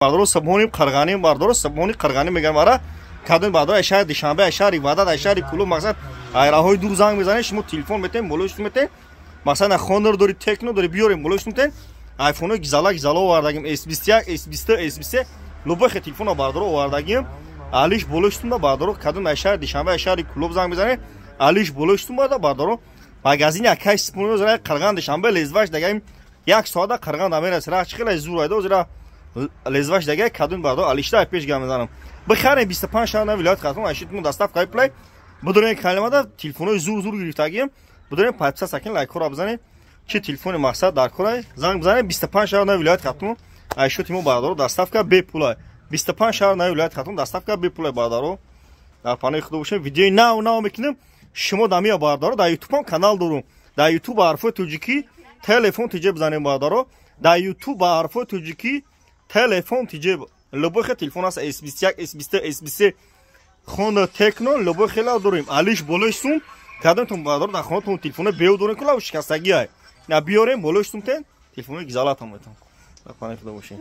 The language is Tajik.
Бардоро, Субҳони Қирғанӣ, бардоро, Субҳони Қирғанӣ мегӯям. Ара кадом бардоро, ай шаҳри Душанбе, ай шаҳри Ваҳдат, ай шаҳри Кӯлоб, мақсад, айраҳои дур занг мезанед, шумо телефон метем, болои шумо метем. Мақсад, на Хонор дори, Техно дори, биёрем, болои шумо метем. Айфонои гизала гизала овардагим, S21, S22, S23, любой хе телефона, бардоро, овардагим. Алиш болои шумо, бардоро. Кадом ай шаҳри Душанбе, ай шаҳри Кӯлоб занг мезанед, алиш болои шумо, бардоро. Магазини акай Субҳони зара Қирған, Душанбе, лезваш дагаим, як соата Қирған дамерас. Ра чӣ хеле зур айда зира лезваш дага. Кадом бардоро, алишта пеш гам мезанам, бихарем. 25 шаҳр на вилоят Хатлон айшитмон доставка плай. Бидорем, калимада телефонои зур зур гирифтагием. Бидорем, подписаться кунед, лайкҳоро бизанед. Чи телефони, мақсад, дар корай, занг бизанед. 25 шаҳр на вилоят Хатлон айшоти мо, бардоро, доставка бепулай. 25 шаҳр на вилоят Хатлон доставка бепулай. Бардоро, дар паноҳи Худо бошем. Видеои нав нав мекунем, шумо дамия, бардоро. Дар Ютубам канал дорум, дар Ютуб ба ҳарфои тоҷикӣ «Телефон тиҷе» бизанем, бардоро. Дар Ютуб ба ҳарфои тоҷикӣ «Телефон тиҷе», любой хел телефон аст: S21, S22, S23, Хонор, Техно, любой хела дорем. Алиш болои сум. Кадомтон, бардоро, дар хонатон телефони беу дорем, кула шикастагиай, на биёрем, болои сум тен телефони гизалатон метон. Дар паноҳи Худо бошем.